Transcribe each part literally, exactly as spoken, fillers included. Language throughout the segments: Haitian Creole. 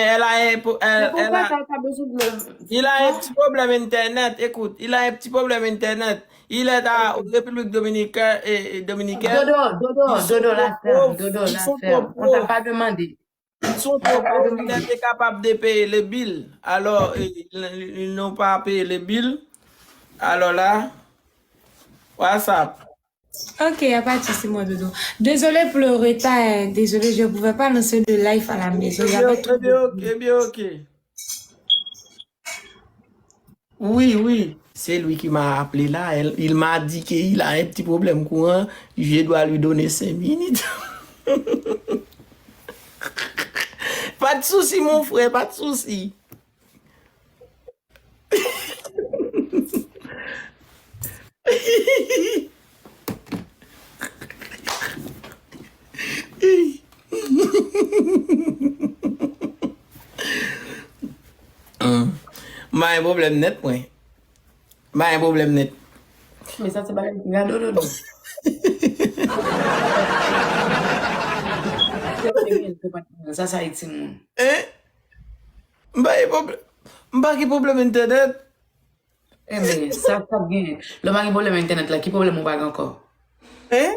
Elle a un po- elle, elle a, il a un petit problème internet. Écoute, il a un petit problème internet. Il est à République Dominicaine. Et, et Dominicaine. Dodo, Dodo, Dodo, la ferme, Dodo, la ferme. On t'a pas demandé. Ils sont trop pauvres, ils n'étaient pas capables de payer le bill. Alors, ils, ils n'ont pas payé le bill. Alors là, WhatsApp. Ok, y a pas de souci, mon doudou. Désolé pour le retard, hein. Désolé, je ne pouvais pas lancer le live à la maison. Il y avait trop de... Ebyen, ok. Oui, oui. C'est lui qui m'a appelé là. Il m'a dit qu'il a un petit problème courant. Je dois lui donner cinq minutes. Pas de souci, mon frère, pas de souci. M pa gen pwoblèm nèt, mwen. M pa gen pwoblèm nèt. Men sa se bagay ki gado dodo. Sa sa e timoun. Hein? M pa gen pwoblèm. M pa gen pwoblèm entènèt. Enben, sa k ap genyen? Lè w pa gen pwoblèm entènèt la, ki pwoblèm ou pa gen ankò? Hein?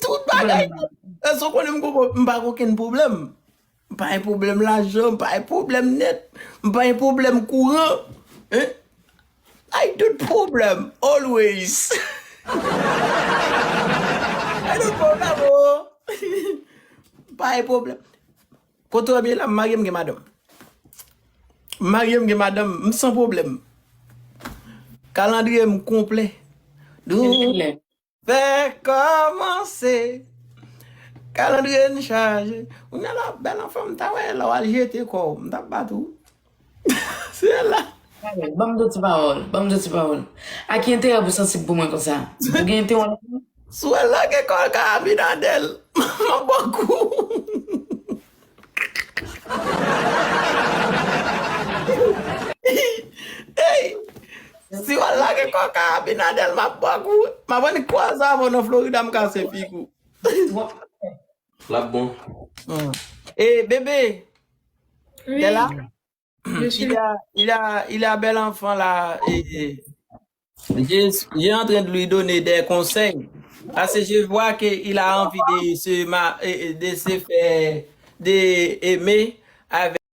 Tout bagay. Èske w konnen m pa gen okenn pwoblèm? M pa gen pwoblèm lajan, m pa gen pwoblèm nèt, m pa gen pwoblèm kouran. Hein? I don't problem always. I don't problem, oh. M pa gen pwoblèm. Kote w ye la, m marye, m gen madanm. M marye, m gen madanm, m san pwoblèm. Kalandriye m konplè. Fè kòmanse. Kalandriye n chaje. Kounye a la, bèl anfan, m ta wè lè w al jete kò w, m t ap bat ou. Se la. Ban m de ti pawòl, ban m de ti pawòl. A ki enterè pou sansib pou mwen konsa? Ou gen enterè nan mwen? Si w al lage kò w ak Abinader, m ap ba w kou. Ey! Si w al lage kò w ak Abinader, m ap ba w kou. M ap annik kwaze avè w nan Florida, m kase figi w. L ap bon. E bebe, t'es là? Il a, il a, il a bel enfant là. Et, et, je, je suis en train de lui donner des conseils. Parce que je vois qu'il a envie de se, ma- et- et de se faire de aimer avec